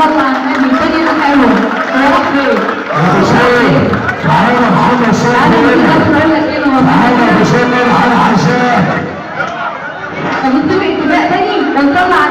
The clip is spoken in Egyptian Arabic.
صلى على النبي، الدنيا حلوه. هو راح فين؟ ابو سيف، تعالى محمد سيف. تعالى هنا. نقول لك ايه. تعالى ابو سيف على حساب. طب نتفق اتفاق تاني ونطلع.